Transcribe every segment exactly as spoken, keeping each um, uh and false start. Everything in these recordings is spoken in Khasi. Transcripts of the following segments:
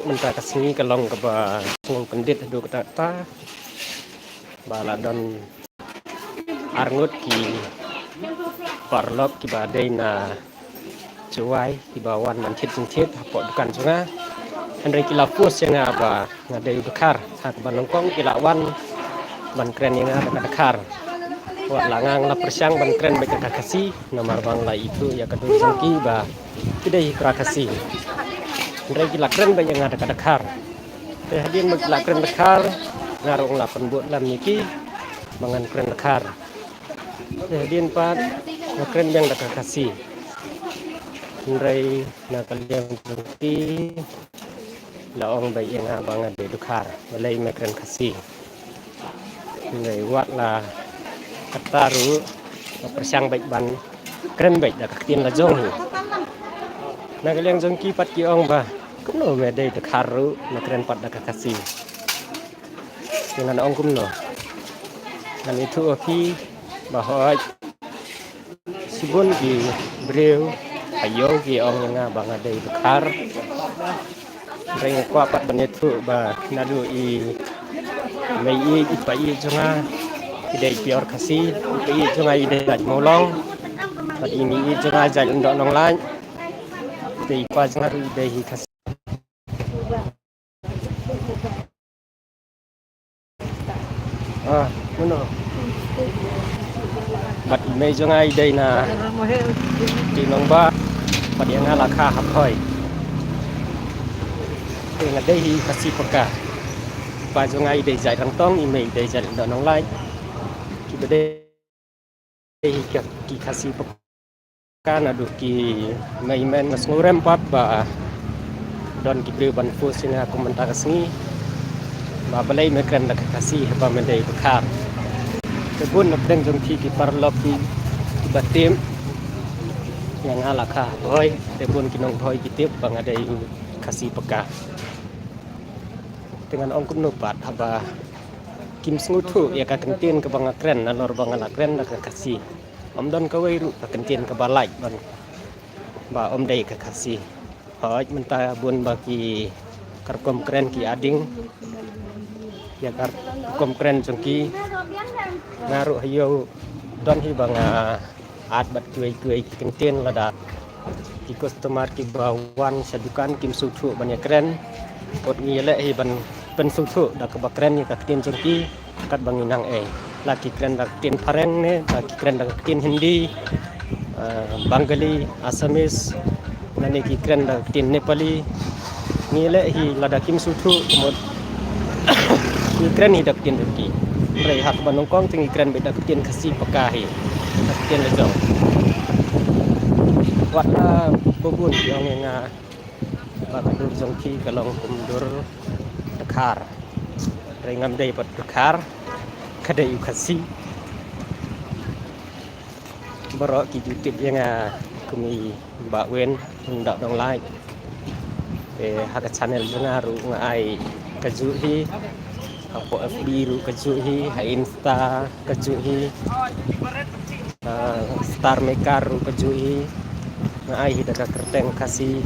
Mynta ka sngi ka long kaba sngewpyndit haduh katta katta ba la don arngut ki paralok kiba dei na Jowai kiba wan ban thied jingthied hapoh dukan jong nga. Hynrei ki la force ïa nga ba nga dei u dkhar, ha kaba nyngkong ki la wan ban kren ïa nga da ka dkhar. Wat la nga nga la pyrshang ban kren beit da ka Khasi, namar ba nga la ithuh ïa ka dur jong ki ba ki dei hi para Khasi. Hynrei ki la kren beit ïa nga da ka dkhar. Te hadien ba ki la kren dkhar, nga ruh nga la pynbud lem ïa ki ba ngan kren dkhar. Te hadien pat nga kren biang da ka Khasi. Hynrei na ka liang jong ki la ong beit ïa nga ba nga dei dkhar, balei me kren Khasi. Hynrei wat la katta ruh nga pyrshang beit ban kren beit da ka ktien la jong hi. Na ka liang jong ki pat ki ong ba kumno me dei dkhar ruh me kren pat da ka Khasi. Te ngan ong kumno? Ngan ïathuh ïa phi ba hooid, shibun ki briew ha ïew ki ong ïa nga ba nga dei dkhar. Hynrei nga kwah pat ban ïathuh ba naduh i mei ïeit i pa ïeit jong nga i dei pure Khasi, i pa ïeit jong nga i dei jait Mawlong, bad i mei ïeit jong nga jait Lyngdoh Nonglait. Te i pa jong nga ruh i dei hi Khasi. Ah, mano? Bad i mei jong nga i dei na Dieng Nongbah, bad ïa nga la kha ha Bhoi. Te nga dei hi Khasi paka. I pa jong nga i dei jait Rangtong, i mei i dei jait Lyngdoh Nonglait. Kiba dei hi ki Khasi paka. Ka naduh ki mei men, nga sngewrem pat ba don ki briew ban force ïa nga kum mynta ka sngi ba balei me kren da ka Khasi haba me dei dkhar. Te bun na pdeng jong phi ki paralok ki, kiba tip ïa nga la kha Bhoi, te bun ki nong Bhoi ki tip ba nga dei u Khasi paka. Te ngan ong kumno pat haba kim sngewthuh ïa ka kyntien kaba nga kren nalor ba nga la kren da ka Khasi. Ym don kawei ruh ka kyntien kaba lait ban ba ym dei ka Khasi. Hooid, mynta bun ba ki ka rukom kren ki ading ïa ka rukom kren jong ki. Nga ruh ha ïew don hi ba nga at bad kiwei kiwei ki kyntien, lada ki customer kiba wan sha dukan kim sngewthuh ban ïa kren, kot ngi ïaleh hi ban pynsngewthuh da kaba kren ïa ka ktien jong ki. Katba ngi nang ei, la ki kren da ka ktien phareng ne la ki kren da ka ktien Hindi, ah, Bengali, Assamese, lane ki kren da ka ktien Nepali. Ngi leh hi lada kim sngewthuh ka mut ngi kren hi da ka ktien jong ki. Hynrei ha kaba nyngkong te ngi kren beit da ka ktien Khasi paka hi, da ka ktien la jong. Wat la ba bun ki ong ïa nga ba ka dur jong phi ka long kum dur dkhar. Hynrei ngam dei pat dkhar, ka dei u Khasi. Baroh ki ju tip ïa nga kum i Bah Win Lyngdoh Nonglait. Te ha ka channel jong nga ruh nga ai kajuh hi, hapoh F B ruh kajuh hi, ha Insta kajuh hi, ha Star Maker ruh kajuh hi. Nga ai hi da ka kyrteng Khasi.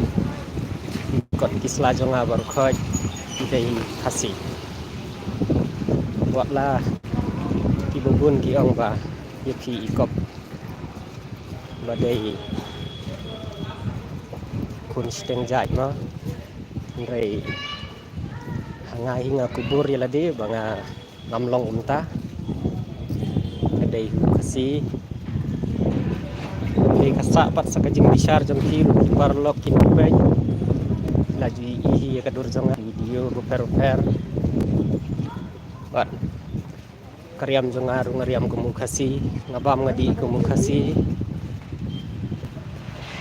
Kot ki sla jong nga baroh khoit ki dei Khasi. Wat la kiba bun ki ong ba ïa phi i kop ba dei khun shiteng jait mo. Hynrei ha nga hi nga kubur ïa lade ba nga ngam long kumta. Nga dei u Khasi. Te ka sah pat sa ka jingbishar jong phi ruh ki paralok ki nongpeit. La ju ïohi ïa ka dur jong nga, video bapher bapher. Bad ka riam jong nga ruh nga riam kum u Khasi, nga bam nga dih kum u Khasi.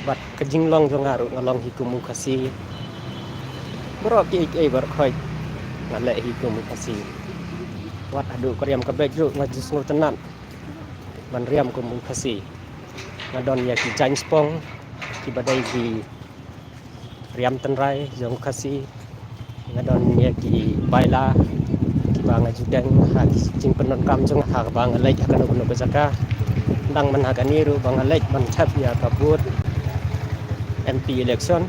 Bad ka jinglong jong nga ruh nga long hi kum u Khasi. Baroh kiei kiei baroh khoit nga leh hi kum u Khasi. Wat haduh ka riam ka beit ruh nga ju sngewtynnat ban riam kum u Khasi. Nga don ïa ki jaiñspong kiba dei ki riam tynrai jong u Khasi. Nga don ïa ki paila kiba nga ju deng ha ki jingpyndonkam jong nga ha kaba nga leit ha kano kano ka jaka. Dang man ha kane ruh ba nga leit ban thep ïa ka vote M P election,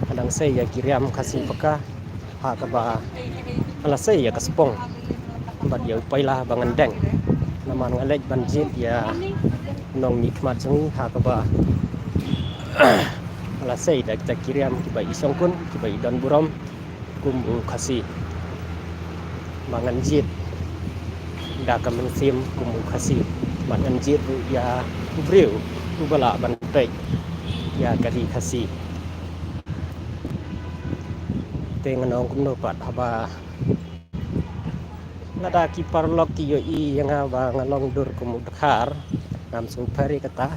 nga Ngan sei ïa ki riam Khasi paka ha kaba nga la sei ïa ka spong bad ïa u paila ba ngan deng. Namar nga leit ban jied ïa nongmihkhmat jong ngi ha kaba nga la sei da kita ki riam kiba i shongkun, kiba i don burom kum u Khasi. Ba ngan jied da ka mynsiem kum u Khasi. Ba ngan jied ruh ïa u briew uba lah ban peit ïa ka ri Khasi. Te ngan ong kumno pat haba lada ki paralok ki ïohi ïa nga ba nga long dur kum u dkhar, ngam sngewpher ïa kata.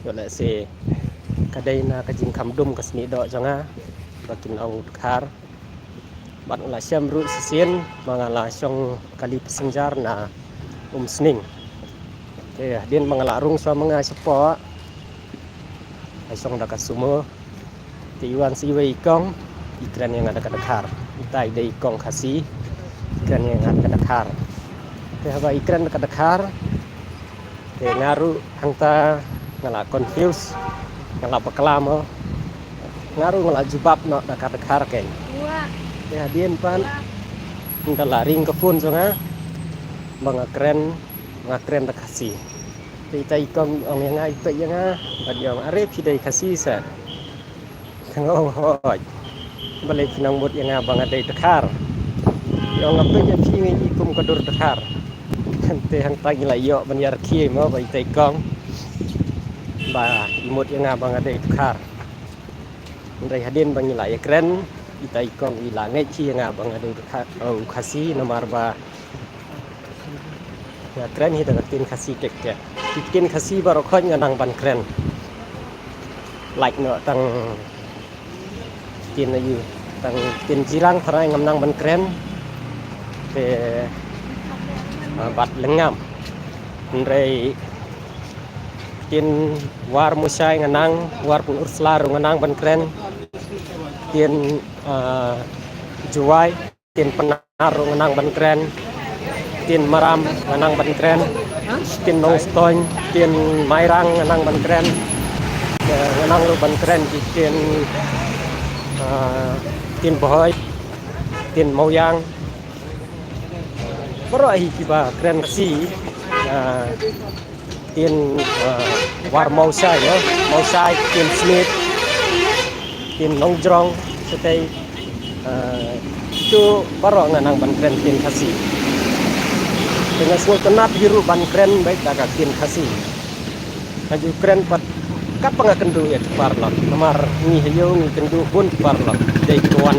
Ïoh lehse ka dei na ka jingkham dum ka snieh doh jong nga ba kin ong u dkhar. Bad nga la shem ruh shisien ba nga la shong kali passenger na Umsning. Te hadien ba nga la rung shuwa ma nga shapoh, nga shong da ka sumo. Te i wan sa iwei i kong, i kren ïa nga da ka dkhar. Ita i dei i kong Khasi, i kren ïa nga da ka dkhar. Te haba i kren da ka dkhar, te nga ruh hangta nga la confuse, nga la bakla mo. Nga ruh nga la jubab noh da ka dkhar keiñ. Te hadien pat ynda la ring ka phone jong nga ba nga kren, nga kren da Khasi. Te ita i kong ong ïa nga, i peit ïa nga bad i ong, "Are phi dei Khasi sa?" Te nga ong, "Hooid. Balei phi nang mut ïa nga ba nga dei dkhar?" I ong, "Nga peit ïa phi nga i kum ka dur dkhar." Te hangta ngi la ïoh ban ïa rkhie mo bad ita i kong ba i mut ïa nga ba nga dei dkhar. Hynrei hadien ba ngi la ïa kren, ita i kong i la ngeit hi ïa nga ba nga dei u Kha-, u Khasi, namar ba nga kren hi da ka ktien Khasi keiñ keiñ. Ki ktien Khasi baroh khoit nga nang ban kren. Lait noh tang ktien aïu, tang ktien Jirang tharai ngam nang ban kren. Te, ah, bad lyngngam. Hynrei ktien War Mushai nga nang, War Pynursla ruh nga nang ban kren. Ktien, ah, Jowai, ktien Pnar ruh nga nang ban kren. Ktien Maram nga nang ban kren. Ktien Nongstoiñ, ktien Mairang nga nang ban kren. Eh, nga nang ruh ban kren ki ktien, ah, ktien Bhoi, ktien Moiang. Baroh hi kiba kren Khasi, ah, ktien, ah, War Mawshai, eh, Mawshai, ktien Smit, ktien Nongjrong, shatei, ah, itu baroh nga nang ban kren ktien Khasi. Te nga sngewtynnat hi ruh ban kren beit da ka ktien Khasi. Nga ju kren pat katba nga kynduh ïa ki paralok. Namar ngi ha ïew ngi kynduh bun ki paralok. Dei kiba wan